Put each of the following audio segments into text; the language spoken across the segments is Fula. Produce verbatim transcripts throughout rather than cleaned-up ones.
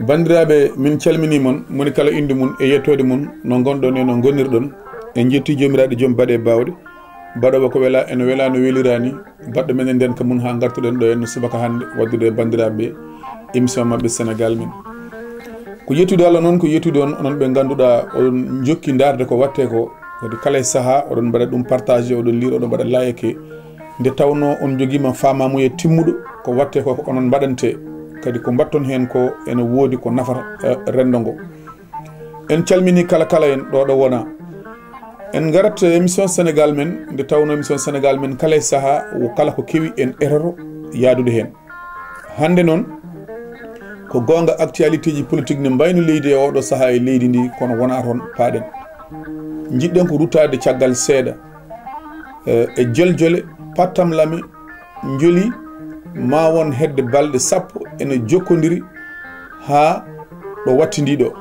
Banndiraaɓe, min calminii mon, moni kala innde mum e yettoode mum, no ngonɗon e no ngonnirɗon. En njettii Joomiraaɗo Joom baɗe baawɗe, baɗoowo ko wela, ene wela no weliraani, baɗɗo men e ndeenka mum haa ngartuɗen ɗo henno subaka hannde, waɗdude e banndiraaɓe émission maɓɓe Sénégal men. Ko yettude Allah noon, ko yettude on, onon ɓe ngannduɗaa oɗon njokki ndaarde ko waɗtee ko, kadi kala e sahaa oɗon mbaɗa ɗum partagé, oɗon liira, oɗon mbaɗa like. Nde tawnoo on njogiima faamaamuya timmuɗo, ko waɗtee ko ko onon mbaɗantee, kadi ko mbaɗton heen ko ene woodi ko nafata, eh, renndo ngo. En calminii kala kala en ɗo ɗo wonaa. En ngarat émission Sénégal men, nde tawnoo émission Sénégal men kala e sahaa, wo kala ko kewi en etoto yahdude heen. Hannde noon, ko goonga actualité ji politique ne mbayno leydi e oɗo sahaa e leydi ndi, kono wonaa toon paaɗen. Njiɗɗen ko ruttaade caggal seeɗa, eh, e joljole, pattamlame, njoli, ma won hedde balɗe sappo ene jokkondiri haa ɗo wattindii ɗo.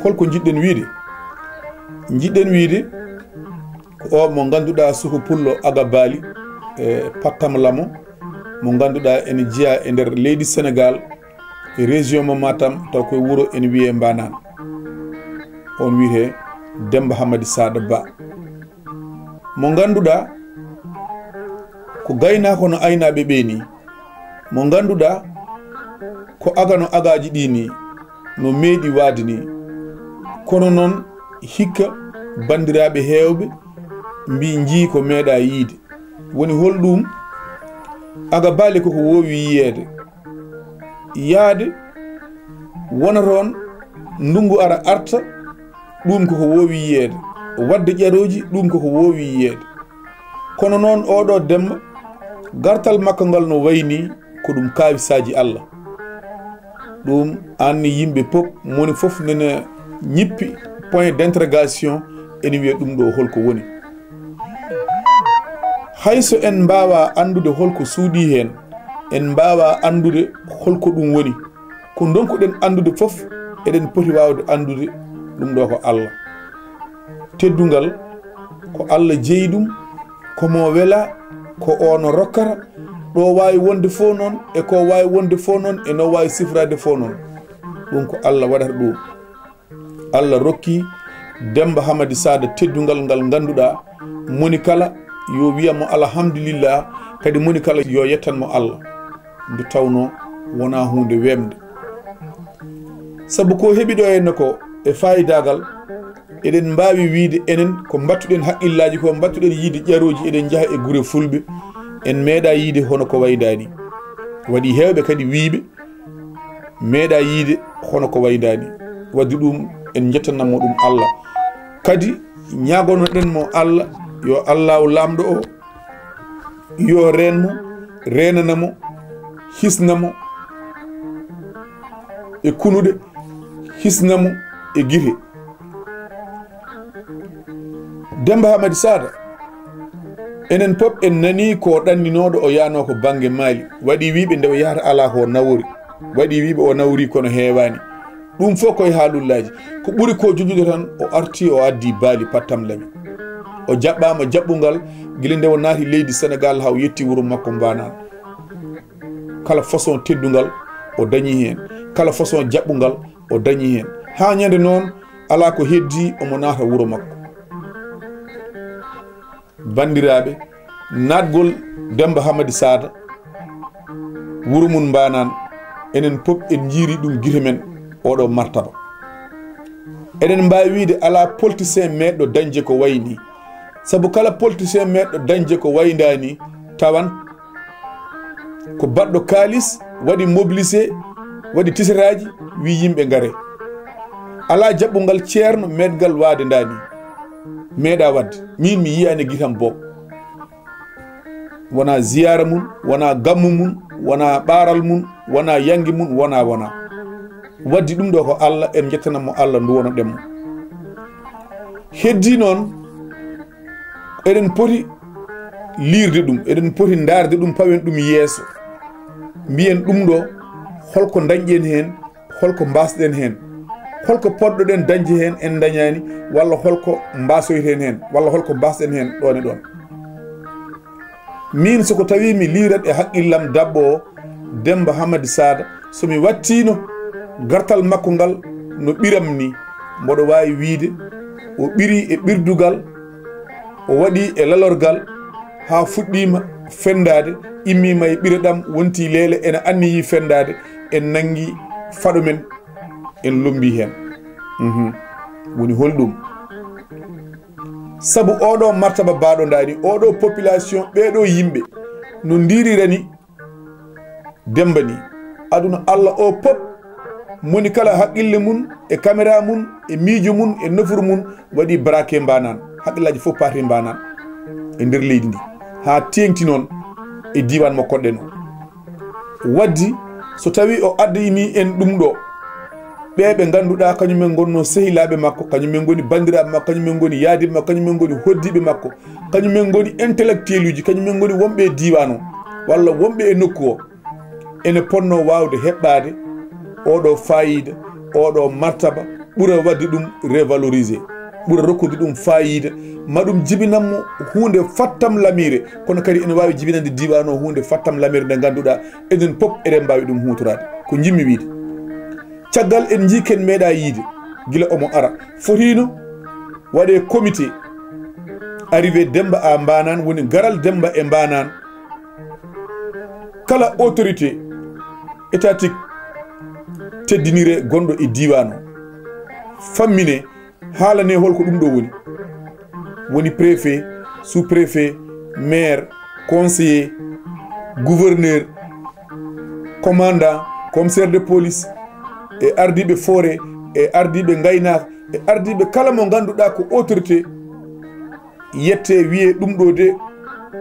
Holko njiɗɗen wiide? Njiɗɗen wiide ko o mo ngannduɗaa suku pullo Aga Baali e pattamlamo mo ngannduɗaa ene jeyaa e nder leydi Sénégal e région mo Matam, taw koye wuro ene wiyee Mbanan. On wiyetee Demba Hamadi Sada Ba. Mo ngannduɗaa ko gaynaako no aynaaɓe ɓe ni. Mo ngannduɗaa ko aga no agaaji ɗi ni, no meeɗi waade ni. Kono noon hikka banndiraaɓe heewɓe mbi njii ko meeɗaa yiide. Woni hol ɗum? Aga Baali koko woowi yiyeede. Yaade wona toon, ndunngu ara arta, ɗum koko woowi yiyeede. Waɗde ƴarooji, ɗum koko woowi yiyeede. Kono noon oɗo Demba, gartal makko ngal no wayni ko ɗum kaawisaaji Allah. Ɗum anni yimɓe pop, moni fof nene ñippi point d'interrogation, ene wiya ɗum ɗo holko woni. Hay so en mbaawa anndude holko suuɗii heen, en mbaawa anndude holko ɗum woni. Ko ndonkuɗen anndude fof, eɗen poti waawde anndude ɗum ɗo ko Allah. Teddungal ko Allah jeyi ɗum, ko mo wela, ko o no rokkata, ɗo waawi wonde fof noon, e ko waawi wonde fof noon, e no waawi sifraade fof noon. Ɗum ko Allah waɗata ɗum. Allah rokki Demba Hamadi Sada teddungal ngal ngannduɗaa, moni kala yo wiya mo alhamdulillah, kadi moni kala yo yettan mo Allah. Nde tawnoo wonaa huunde weemde. Sabu ko heɓi ɗo henno ko e faayidagal, eɗen mbaawi wiide enen ko mbattuɗen haqqillaaji, ko mbattuɗen yiide ƴarooji, eɗen njaha e gure fulɓe, en meeɗaa yiide hono ko wayndaa ni. Waɗi heewɓe kadi wiiɓe meeɗaa yiide hono ko wayndaa ni. Wadde ɗum en njettanat mo ɗum Allah. Kadi ñaagonoɗen mo Allah, yo Allahu laamɗo o, yo reen mo, reenana mo, hisna mo e kunuɗe, hisna mo e gite. Demba Hamadi Sada, enen pop en nani ko ɗanninooɗo o yaano ko bannge Mali. Waɗi wiiɓe nde o yahata alaa ko nawori. Waɗi wiiɓe o nawori kono heewaani. Ɗum fof koye haalullaaji. Ko ɓuri ko joƴude tan, o arti, o addi baali pattam lami. O jaɓɓaama jaɓɓungal gila nde o naati leydi Senegal haa o yetti wuro makko Mbanan. Kala façon teddungal o dañi heen. Kala façon jaɓɓungal o dañi heen. Haa ñande noon alaa ko heddi omo naata wuro makko. Banndiraaɓe, naatgol Demba Hamadi Sada wuro mum Mbanan, enen pop en njiiri ɗum gite men oɗo martaba. Eɗen mbaawi wiide alaa politicien meeɗɗo dañde ko wayi ni. Sabu kala politicien meeɗɗo dañde ko wayndaa ni, tawan ko baɗɗo kaalis, waɗi mobilisé, waɗi tiseraaji, wi yimɓe ngare. Alaa jaɓɓungal ceerno meeɗngal waade ndaa ni. Meeɗaa waɗde. Min mi yiyaani gitam boog. Wonaa ziyaara mum, wonaa gammu mum, wonaa ɓaaral mum, wonaa yannge mum, wonaa, wonaa. Waddi ɗum ɗo ko Allah, en njettana mo Allah, nduwonoɗen mo. Heddi noon, eɗen poti liirde ɗum, eɗen poti ndaarde ɗum, pawen ɗum yeeso. Mbiyen ɗum ɗo, holko ndañɗen heen, holko mbaasɗen heen, holko potɗoɗen dañde heen en ndañaani, walla holko mbaasoyten heen, walla holko mbaasɗen heen ɗoon e ɗoon. Miin, so ko tawi mi liirat e haqqillam dabbo o, Demmba Hamadi Saada, so mi wattiino gartal makko ngal no ɓiram ni, mboɗo waawi wiyde o ɓirii e ɓirdugal, o waɗii e lalorgal, haa fuɗɗiima fenndaade, immiima e ɓireɗam, wontii leele, ena anniyii fenndaade, en nanngi faɗo men, en lommbii heen. Mhm. Woni holɗum? Sabu oɗo martaba baaɗo ndaani, oɗo population, ɓeeɗo yimɓe no ndiirirani Demmba ni. Aduna Allah o pop, moni kala haqqille mum, e caméra mum, e miijo mum, e nofuru mum, waɗi braqué mbanan. Haqqillaaji fof paati mbanan e nder leydi ndi. Haa teeŋti noon e diiwaan mo koɗɗen o. Waddi, so tawi o addayni en ɗum ɗo, ɓe ɓe ngannduɗaa kañumen ngonno sehilaaɓe makko, kañumen ngoni banndiraaɓe makko, kañumen ngoni yaadiiɓe makko, kañumen ngoni hoddiiɓe makko, kañumen ngoni intellectuel uji, kañumen ngoni wonɓe e diiwaan o, walla wonɓe e nokku o, ene ponno waawde heɓɓaade oɗo faayiida, oɗo martaba, ɓura waɗde ɗum révalorisé, ɓura rokkude ɗum faayiida, ma ɗum jibinanmo huunde fattam lamiire, kono kadi ene waawi jibinande diiwaan o huunde fattam lamiire nde ngannduɗaa enen pop eɗen mbaawi ɗum huutoraade. Ko njimmi wiyde. Caggal en njii ken meeɗa yiide, gila omo ara, fotiino waɗe comité arrivé Demmba à Mbanan, woni garal Demmba e Mbanan. Kala autorité étatique teddinire gonɗo e diiwaan o, fammine, haalane hol ko ɗum ɗo woni. Woni préfet, sous-préfet, maire, conseiller, gouverneur, commandant, commissaire de police, e ardiiɓe forêt, e ardiiɓe ngaynaaka, e ardiiɓe kala mo ngannduɗaa ko autorité, yette, wiye ɗum ɗo de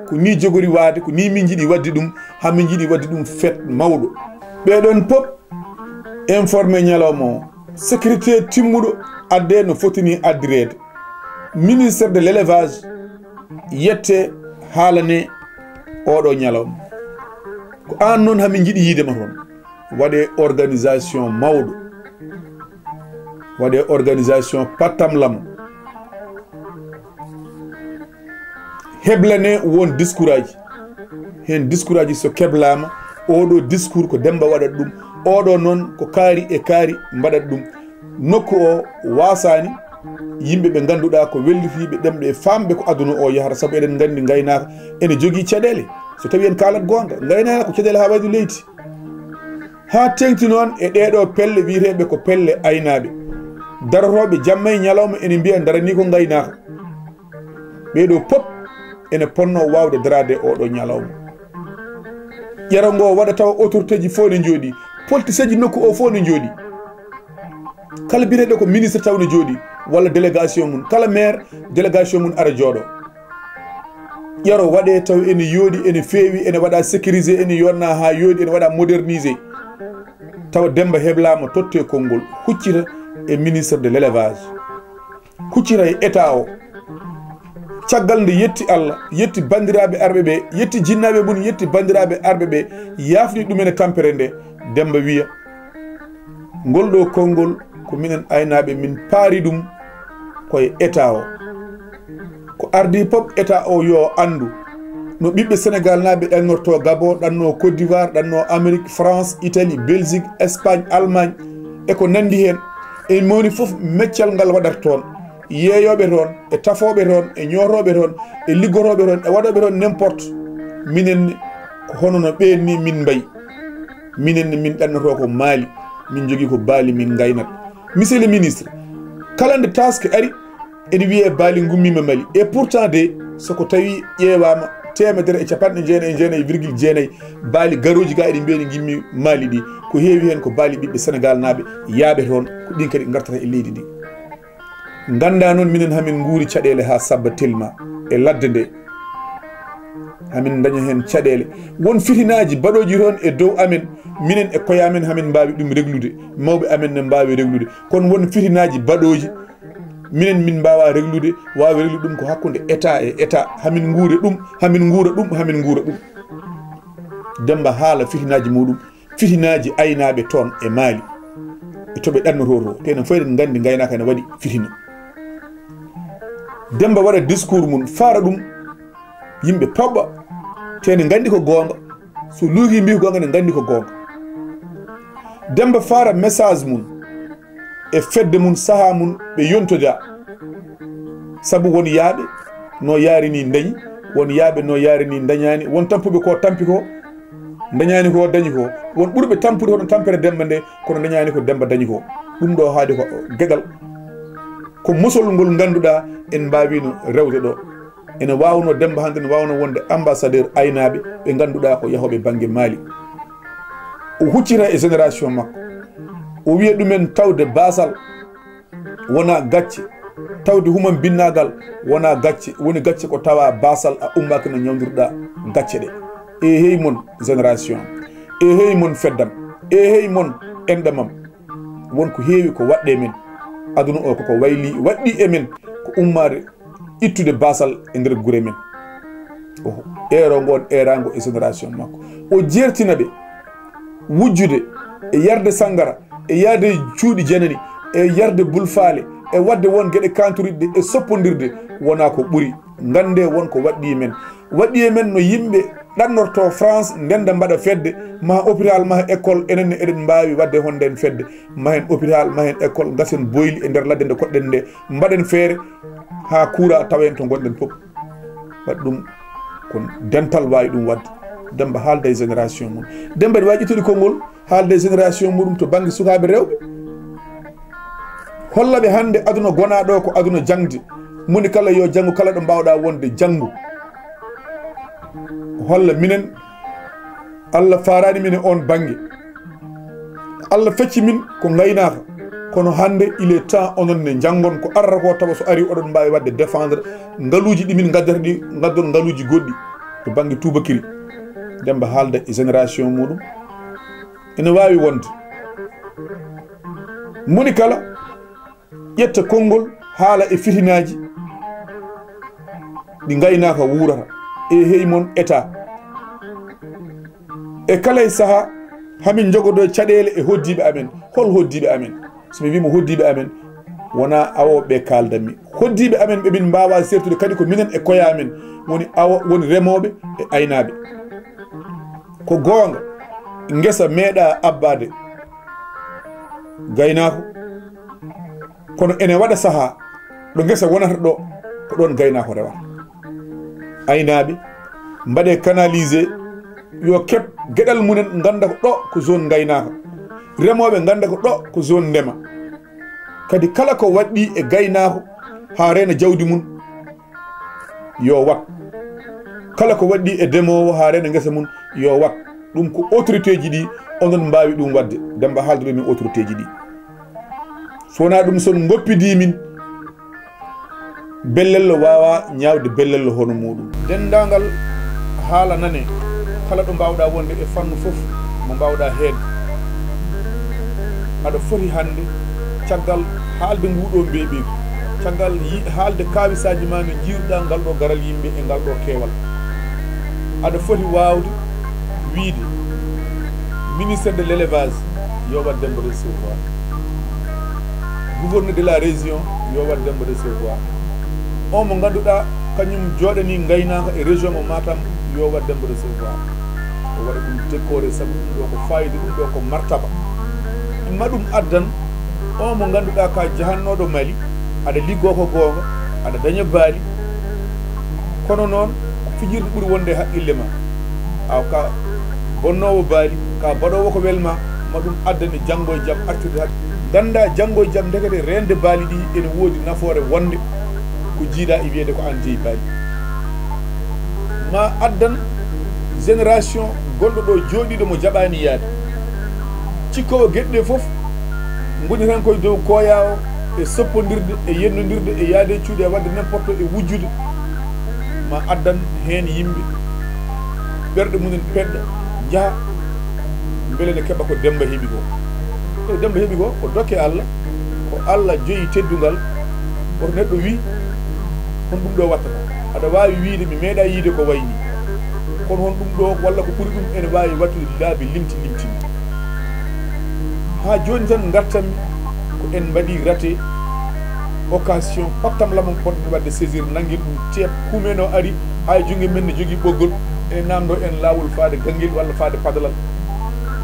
ko ni jogori waade, ko ni min njiɗi waɗde ɗum, haa min njiɗi waɗde ɗum fête mawɗo. Ɓeɗon pop informé ñalawma o. Sécurité timmuɗo adde no fotini addireede. Ministre de l'élevage, yette, haalane oɗo ñalawma. Ko aan noon hamin njiɗi yiide ma toon. Waɗe organisation mawɗo. Waɗe organisation pattam lamo. Heblane won discours aji. Heen discours aji so keblama, oɗo discours ko Demmba waɗat ɗum, oɗo noon ko kaari e kaari mbaɗat ɗum. Nokku o wasaani yimɓe ɓe ngannduɗaa ko wellitiiɓe ɗemɗe e faamɓe ko aduna o yahata, sabu eɗen nganndi ngaynaaka ene jogii caɗeele. So tawi en kaalat goonga, ngaynaaka ko caɗeele haa wayde leydi. Haa teeŋti noon e ɗeeɗo pelle wiyeteeɓe ko pelle aynaaɓe. Darotooɓe jamma e ñalawma ene mbiya daranii ko ngaynaaka. Ɓeeɗo pop ene ponno waawde daraade e oɗo ñalawma. Ƴero ngo waɗa tawa autorité ji fof ne njooɗi, politicien ji nokku o fof ne njooɗi. Kala biyeteeɗo ko ministre taw ne jooɗi, walla délégation mum, kala maire délégation mum ara jooɗo. Ƴero waɗe taw ene yooɗi, ene feewi, ene waɗa sécurisé, ene yonna haa yooɗi, ene waɗa modernisé. Tawa Demmba heblama totte konngol, huccita e ministre de l'élevage. Huccita e état o. Caggal nde yetti Allah, yetti banndiraaɓe arɓe ɓe, yetti jinnaaɓe mum, yetti banndiraaɓe arɓe ɓe, yaafni ɗumen e tampere nde, Demmba wiya, ngol ɗo konngol ko minen aynaaɓe min paari ɗum koye état o. Ko ardii pop état o yo anndu no ɓiɓɓe Sénégal naaɓe ɗannorto Gabon, ɗanno Côte d'Ivoire, ɗanno Amérique, France, Italie, Belgique, Espagne, Allemagne, e ko nanndi heen. E mawni fof meccal ngal waɗata toon. Yeeyooɓe toon, e tafooɓe toon, e ñootooɓe toon, e liggotooɓe toon, e waɗooɓe toon n'importe. Minen ne, ko hono no ɓeen ni min mbayi. Minen ne, min ɗannoto ko maali, min njogii ko baali, min ngaynat. Monsieur le ministre, kala nde taske ari, ene wiyee baali ngummiima Mali. Et pourtant de, so ko tawi ƴeewaama, teemedere e capanɗe jeenayi e jeenayi virgule jeenayi baali garooji ga eɗi mbiya ne ngimmi Mali ɗi. Ko heewi heen ko baali ɓiɓɓe Senegal naaɓe yaaɓe toon, ko ɗin kadi ngartata e leydi ndi. Nganndaa noon minen hamin nguuri caɗeele haa sabba telma e ladde nde. Hamin ndaña heen caɗeele. Won fitinaaji baɗooji toon e dow amen, minen e koye amen hamin mbaawi ɗum reglude, mawɓe amen ne mbaawi reglude. Kono won fitinaaji baɗooji, minen min mbaawaa reglude, waawi reglude ɗum ko hakkunde état e état. Hamin nguura ɗum, hamin nguura ɗum, hamin nguura ɗum. Demmba haala fitinaaji muɗum, fitinaaji aynaaɓe toon e Mali, e to ɓe ɗannoto to. Te enen fof eɗen nganndi ngaynaaka ene waɗi fitina. Demmba waɗa discours mum, faara ɗum, yimɓe poɓɓa, Te ne nganndi ko goonga. So luuki mbii ko goonga, ne nganndi ko goonga. Demmba faara message mum e fedde mum, sahaa mum, ɓe yontoda. Sabu won yaaɓe no yaari ni ndañi, won yaaɓe no yaari ni ndañaani, won tampuɓe ko tampi ko, ndañaani ko dañi ko. Won ɓurɓe tampude hono tampere Demmba nde, kono ndañaani ko Demmba dañi ko. Ɗum ɗo haade ko geɗal, ko mosol ngol ngannduɗaa en mbaawino rewde ɗo. Ene waawno Demmba hannde, ne waawno wonde ambassadeur aynaaɓe ɓe ngannduɗaa ko yahooɓe bannge Mali. O huccita e génération makko. O wiya ɗumen tawde baasal wona gacce. Tawde humam binnaagal wona gacce. Woni gacce ko tawa baasal a ummaaki no ñawndirɗa gacce ɗe. E hey mon génération. E hey mon feddam. E hey mon enɗamam. Won ko heewi ko waɗɗe men. Aduna o koko wayli, waɗɗi e men ko ummaade ittude baasal e nder gure men. O eero ngoon eeraango e génération makko. O jeertina ɓe wujjude e yarde sanngara, e yaade cuuɗi janani, e yarde bulfaale, e waɗde won geɗe kantoriɗe e soppondirde wona ko ɓuri. Ngannde won ko waɗɗi men. Waɗɗi e men no yimɓe ɗannorto France, ndenda mbaɗa fedde, maha hôpital, maha école, enen ne eɗen mbaawi waɗde honde en fedde. Mahen hôpital, mahen école, gasen boyli e nder ladde nde koɗɗen nde, mbaɗen feere haa kuura tawa en to ngonɗen fof. Waɗi ɗum ko dental waawi ɗum waɗde. Demmba haalda e génération mum. Demmba ene waawi ƴettude konngol haalda e génération muɗum to bannge sukaaɓe rewɓe. Holla ɓe hannde aduna gonaa ɗo ko aduna jaŋde. Moni kala yo janngu kala ɗo mbaawɗa wonde janngu. Holla minen Allah faaraani min e oon bannge. Allah fecci min ko ngaynaaka. Kono hannde, il est temps onon ne njanngon ko arata ko, tawa so ari oɗon mbaawi waɗde défendre ngaluuji ɗi min ngaddata ɗi, ngaddon ngaluuji goɗɗi to bannge tuubakiri. Demmba haalda e génération muɗum. Ene waawi wonde. Moni kala ƴetta konngol haala e fitinaaji ɗi ngaynaaka wuurata e hey mon État. E kala e sahaa, hamin njogodo caɗeele e hoddiiɓe amen. Hol hoddiiɓe amen? So mi wii mo hoddiiɓe amen, wonaa awooɓe ɓe kaaldanmi. Hoddiiɓe amen ɓe min mbaawa sertude kadi ko minen e koye amen woni awo, woni remooɓe e aynaaɓe. Ko goonga, ngesa meeɗa abbaade gaynaako, kono ene waɗa sahaa ɗo ngesa wonata ɗo, ko ɗoon gaynaako rewata. Aynaaɓe, mbaɗe canalisé, yo keɓ geɗal mumen, ngannda ko ɗo ko zone ngaynaaka. Remooɓe ngannda ko ɗo ko zone ndema. Kadi kala ko waɗɗi e gaynaako haa reena jawdi mum, yo waɗ. Kala ko waɗɗi e demoowo haa reena ngesa mum, yo waɗ. Ɗum ko autorité ji ɗi, onon mbaawi ɗum waɗde. Demmba, haaldude min autorité ji ɗi. So wonaa ɗum, so on ngoppidii min, bellello waawaa ñaawde bellello hono muuɗum. Denndaangal haala nane, kala ɗo mbaawɗaa wonde e fannu fof mo mbaawɗaa heedde. Aɗa foti hannde, caggal haalde nguuɗoo mbeeɓeeku, caggal yi-, haalde kaawisaaji maa no njiiruɗaa ngal ɗo garal yimɓe e ngal ɗo keewal, aɗa foti waawde wiyde ministre de l'élevage yo waɗ Demmba recevoir, gouverneur de la région yo waɗ Demmba recevoir. On mo ngannduɗaa kañum jooɗanii ngaynaaka e région mo Matam, yo waɗ Demmba recevoir. O waɗa ɗum décoré, sabu ɗum ɗo ko fayida, ɗum ɗo ko martaba. Ma ɗum addan on mo ngannduɗaa ka jahannooɗo Mali, aɗa liggoo ko goonga, aɗa daña baali. Kono noon, ko fijirde ɓuri wonde e haqqille ma. Aw ka bonnoowo baali, ka baɗoowo ko welma, ma ɗum addane janngo e jam artirde haq-, ngannda janngo e jam ndekete reende baali ɗi ene woodi nafoore wonde ko jiidaa e wiyeede ko aan jeyi baali. Ma addan génération gonɗo ɗo jooɗiiɗo mo jaɓaani yaade. Cikkoowo geɗe ɗe fof ngoni tan koye dow koya o, e soppondirde, e yennondirde, e yaade e cuuɗi, e waɗde n'importe, e wujjude. Ma addan heen yimɓe, ɓerɗe mumen peɗɗa, njaha, mbele ne keɓa ko Demmba heɓi ko. Ko Demmba heɓi ko, ko dokke Allah, ko Allah joyi teddungal. Woto neɗɗo wii, "Hon ɗum ɗo wattata?" Aɗa waawi wiide, "Mi meeɗa yiide ko wayi ni." Kono hon ɗum ɗo, walla ko ɓuri ɗum, ene waawi wattude laabi limti limti. Haa jooni tan ngartanmi ko en mbaɗi raté occasion, pottam lamam potmi waɗde saisir, nanngen ɗum ceeb, kuumen o ari, haa e junngo men ne jogii ɓoggol, Ene namdo en laawol faade Ganngel walla faade Padalal.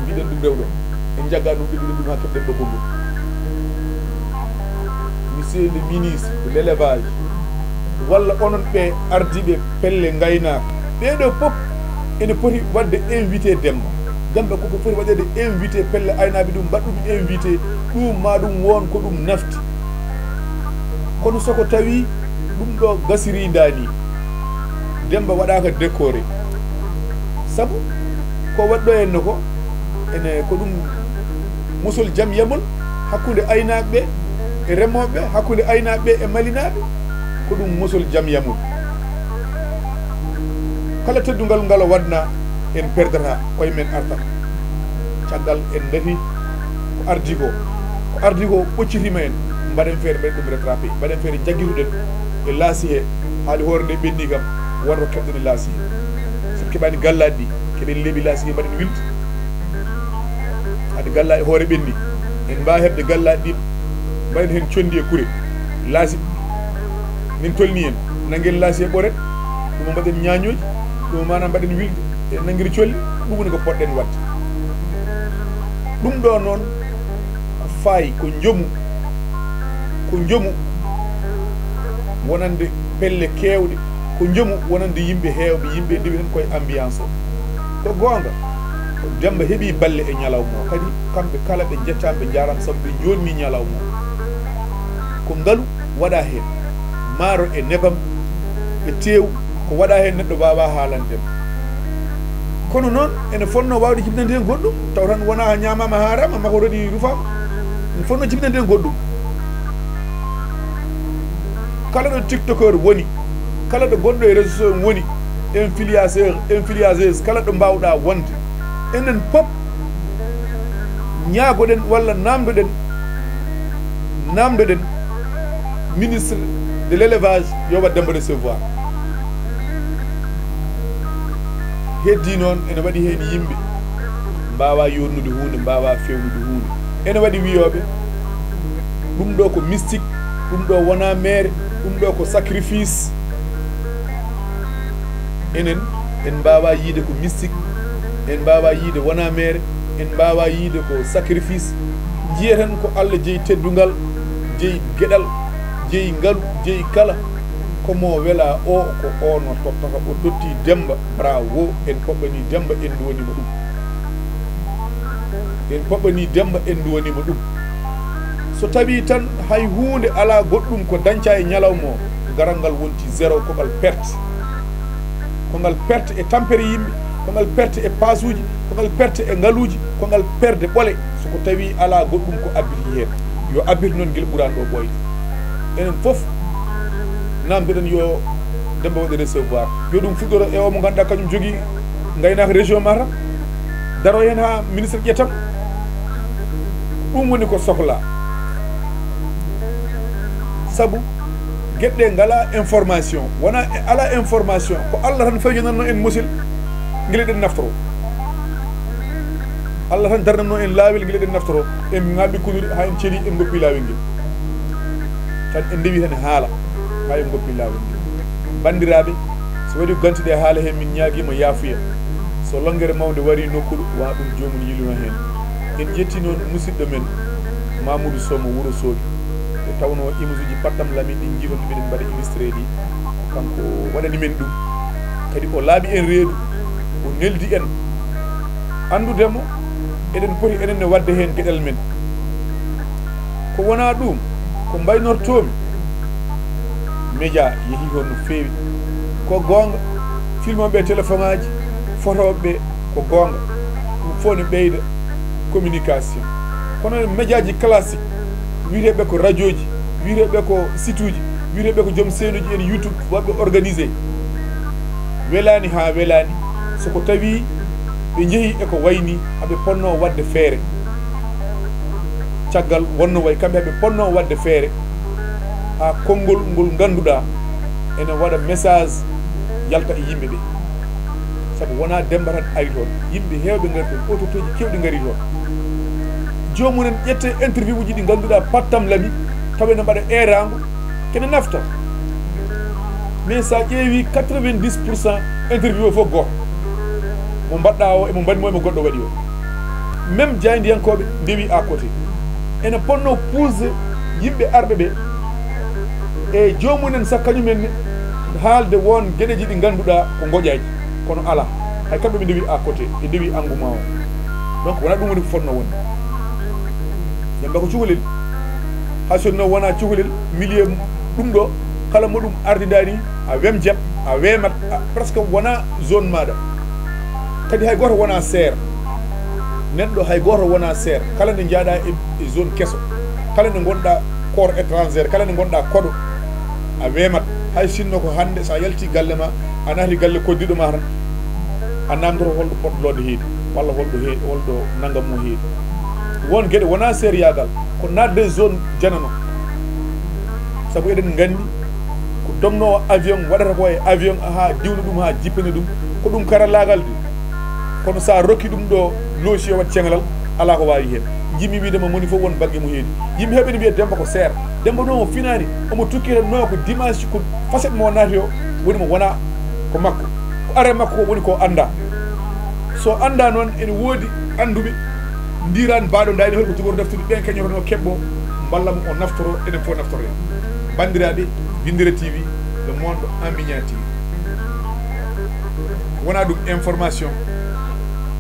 Mbiɗen ɗum rewɗo. En njagga ɗum, ɓe mbiɗen ɗum haa keɓɗen ɗo konngol. Monsieur le ministre de l'élevage, walla onon ɓe ardiiɓe pelle ngaynaaka, ɓeeɗo fof ene poti waɗde invité Demba. Demba koko foti waɗeede invité pelle aynaaɓe ɗum, mbaɗ ɗum invité, ɗum ma ɗum won ko ɗum nafti. Kono soko tawi ɗum ɗo gasiri ndani, Demba waɗaaka décoré. Sabu ko waɗɗo en no ko, ene ko ɗum mosol jam yamol hakkunde aynaaɓe ɓe e remooɓe ɓe, hakkunde aynaaɓe ɓe e malinaaɓe, ko ɗum mosol jam yamol. Kala teddungal ngal o waɗna, en perdata, koye men arta. Caggal en ndati ko ardi ko, ko ardi ko ɓoccitiima en, mbaɗen feere mbaɗen ɗum rattrapé, mbaɗen feere jaggituɗen e laasi he, haali hoore nde ɓenni kam, wonro keɓɗen e laasi he. Sabu keɓani gallaaɗi ɗi, keɓen leeɓi laasi he mbaɗen wilde. Hade gallaaɗi hoore ɓenni, en mbaawa heɓde gallaaɗi ɗi, mbaɗen heen conndi e kure, laasi. Min tolni en, nanngen laasi e ɓoret, ɗum mbaɗen ñaañooji, ɗum maanaam mbaɗen wilde, e nanngiri colli, ɗum woni ko poɗɗen waɗde. Ɗum ɗo noon, ko fayi, ko njomu, ko njomu wonande pelle keewɗe, ko njomu wonande yimɓe heewɓe, yimɓe ndewi tan koye ambiance o. Ko goonga, ko Demba heɓi balle e ñalawma o, kadi kamɓe kala ɓe njettaama, ɓe njaaraama sabu ɓe njoɗni ñalawma o. Ko ngalu waɗa heen, maaro e nebam e teew, ko waɗa heen neɗɗo waawaa haalande ma. Kono noon, ene fotnoo waawde jibinande heen goɗɗum, taw tan wonaa ñaamaama haaraama, makaroni rufaama. Ene fotnoo jibinande heen goɗɗum. Kala ɗo tiktokeur woni, kala ɗo goɗɗo e réseau sociaux woni, influenceur, influenceuse, kala ɗo mbaawɗaa wonde, enen pop ñaagoɗen walla naamndoɗen, naamndoɗen ministre de l'élevage yo waɗ Demba recevoir. Heddii noon, ene waɗi heen yimɓe mbaawaa yooɗnude huunde, mbaawaa feewnude huunde. Ene waɗi wiyooɓe, ɗum ɗo ko mystique, ɗum ɗo wonaa meere, ɗum ɗo ko sacrifice. Enen, en mbaawaa yiyde ko mystique, en mbaawaa yiyde wonaa meere, en mbaawaa yiyde ko sacrifice. Njiyeten ko Allah jeyi teddungal, jeyi geɗal, jeyi ngalu, jeyi kala. Ko mo welaa o, ko o no tottata, o totti Demba. Bravo, en poɓɓanii Demba, en nduwaniima ɗum. En poɓɓanii Demba, en nduwaniima ɗum. So tawii tan hay huunde alaa goɗɗum ko dañcaa e ñalawma o, garal ngal wonti zéro, ko ngal perte. Ko ngal perte e tampere yimɓe, ko ngal perte e paasuuji, ko ngal perte e ngaluuji, ko ngal perde ɓole, so ko tawii alaa goɗɗum ko abbiti heen. Yo abbit noon ngel ɓuran ɗo ɓooyde. Enen fof, naamndoɗen yo Demba waɗe recevoir. Yo ɗum fuɗɗoro e o mo ngannduɗaa kañum jogii ngaynaaka région Matam. Daro heen haa ministre ƴettam. Ɗum woni ko sohla. Sabu geɗe ɗe ngalaa information. Wonaa e alaa information. Ko Allah tan feeñanatno en mosel ngel eɗen naftoro. Allah tan darnatno en laawel ngel eɗen naftoro. En ŋaaɓi kunuri haa en celi, en ngoppi laawel ngel. Tan en ndewi tan e haala haa en ngoppi laawol ngel. Banndiraaɓe, so waɗi ko ganti ɗe haala heen, min ñaagiima yaafuya. So lonngere mawnde warii nokkuɗo, wona ɗum joomum yilino heen. En njetti noon musidɗo men Mamoudou Sow mo Wuro Soogi, nde tawnoo image uji Pattam Lami ɗi njiiton ɗi meɗen mbaɗa illustré ɗi, ko kanko waɗani men ɗum. Kadi o laaɓi en reedu, o neldi en. Anndude mo, eɗen poti enen ne waɗde heen geɗal men. Ko wonaa ɗum, ko mbaynortoomi, média yehii toon no feewi. Ko goonga, filmooɓe e téléphone aji, fotooɓe ɓe, ko goonga. Ɗum fof ne ɓeyda communication. Kono média ji classique, wiyeteeɓe ko radio ji, wiyeteeɓe ko site uji, wiyeteeɓe ko joom seenuji en YouTube, waɗɓe organisé. Welaani haa welaani, so ko tawii ɓe njehii e ko wayi nii, haɓe potnoo waɗde feere. Caggal wonno wayi, kamɓe haɓe potnoo waɗde feere haa konngol ngol ngannduɗaa ene waɗa message yalta e yimɓe ɓe. Sabu wonaa Demmba tan ari toon, yimɓe heewɓe ngari toon, autorité ji keewɗi ngari toon. Joomum en ƴette interview uji ɗi ngannduɗaa Pattam Lami, tawa ene mbaɗa eeraango, kene nafta. Mais so a ƴeewii quatre-vingt-dix pour cent interview o fof gooto. Mo mbaɗɗa o, emo mbaɗi mo, emo goɗɗo waɗi o. Même jaayndiyankooɓe ndewi à côté. Ene ponno puusde yimɓe arɓe ɓe e joomumen, sakka ñumen ne, haalde won geɗeji ɗi ngannduɗaa ko ngoƴaaji. Kono alaa. Hay kamɓe ɓe ndewi à côté, ɓe ndewi engouement o. Donc, wonaa ɗum woni ko fotnoo wonde. Demba ko cukalel. Hay sinno wonaa cukalel, milieu ɗum ɗo, kala mo ɗum ardindaani, a wemjat, a wemat, a, presque wonaa zone maaɗa. Kadi hay gooto wonaa seer. Neɗɗo hay gooto wonaa seer. Kala nde njaaɗa e, e zone keso, kala nde ngonɗa corps étranger, kala nde ngonɗa koɗo, a wemat. Hay sinno ko hannde, so a yalti galle ma, a naati galle koddiɗo ma tan, a namdoto holɗo poɗɗo lootde heedi, walla holɗo he-, holɗo nanngam mo heedi. Won geɗe wonaa seeriyaagal, ko naatde zone janano. Sabu eɗen nganndi ko dognoowo avion waɗata ko e avion haa diwna ɗum, haa jippina ɗum, ko ɗum karallaagal de. Kono so a rokki ɗum ɗo loosi yo waɗ ceŋalal, alaa ko waawi heen. Njimmi wiide ma moni fof won bannge mo heedi. Yimɓe heɓe ne mbiya Demba ko seer. Demba noon o finaani, omo tukkitannoo ko dimanche, ko facette mo naati o, woni mo wonaa ko makko. Ko are makko woni ko anndaa. So anndaa noon, ene woodi annduɓe, ndiran mbaɗo ndayni holko jogori naftude ɓen keñotono keɓɓo, mballa mo o naftoro, enen fof naftoro en. Banndiraaɓe, Winndere T V, le monde en miniature. Wonaa ɗum information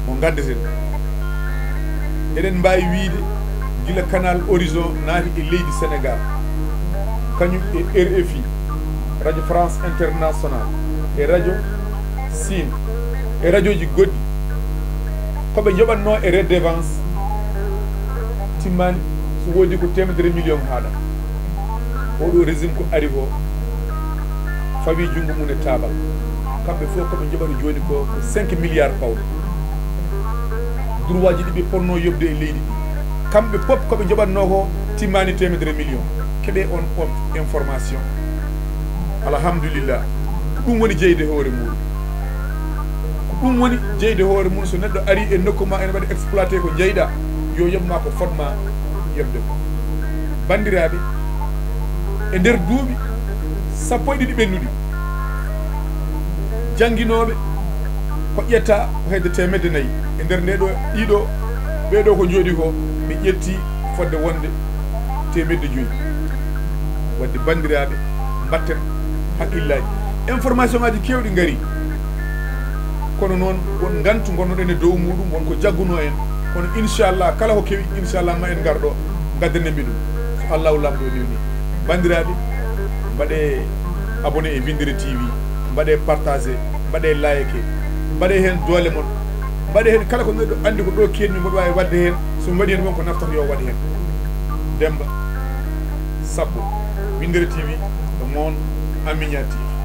mo nganndeten. Eɗen mbaawi wiyde gila Canal Horizon naati e leydi Sénégal, kañum e R F I, Radio France International, e Radio Sine, e rajooji goɗɗi, ko ɓe njoɓatnoo e redevance timmaani, so woodi ko teemedere million haaɗa. Oɗo régime ko ari ko, fawi junngo mum e taabal. Kamɓe fof ko ɓe njoɓata jooni ko, ko cinq milliards pawɗo. Droitji ɗi ɓe potnoo yoɓde e leydi ndi, kamɓe fof ko ɓe njoɓatnoo ko timmaani teemedere million. Keɓe on, on information. Alhamdulillah. Ko ɗum woni jeyde hoore muɗum. Ko ɗum woni jeyde hoore mum. So neɗɗo ari e nokku ma ene waɗi exploité ko jeyɗa, yo yoɓ ma ko fotma yoɓde ko. Banndiraaɓe, e nder duuɓi sappo e ɗiɗi ɓennuɗi, jannginooɓe ko ƴetta ko hedde teemedde nayi. E nder nde ɗo, ɗiɗo, ɓee ɗo ko njooɗi ko, ɓe ƴetti fodde wonde teemedde joyi. Wadde banndiraaɓe, mbatten hakkillaaji. Information ngaaji keewɗi ngari. Kono noon, won ngantu ngonnoɗen e dow muɗum, won ko jaggunoo en. Kono inchallah, kala ko kewi, inchallah, ma en ngar ɗo, ngaddanen ɓe ɗum. So Allahu Laamɗo newni. Banndiraaɓe, mbaɗe abonné e Winndere T V, mbaɗe partagé, mbaɗe like, mbaɗe heen doole mon. Mbaɗe heen kala ko neɗɗo anndi ko ɗo keedmi mboɗo waawi waɗde heen. So mi waɗi heen won ko naftata yo waɗ heen. Demba Sabbo, Winndere T V, le monde en miniature.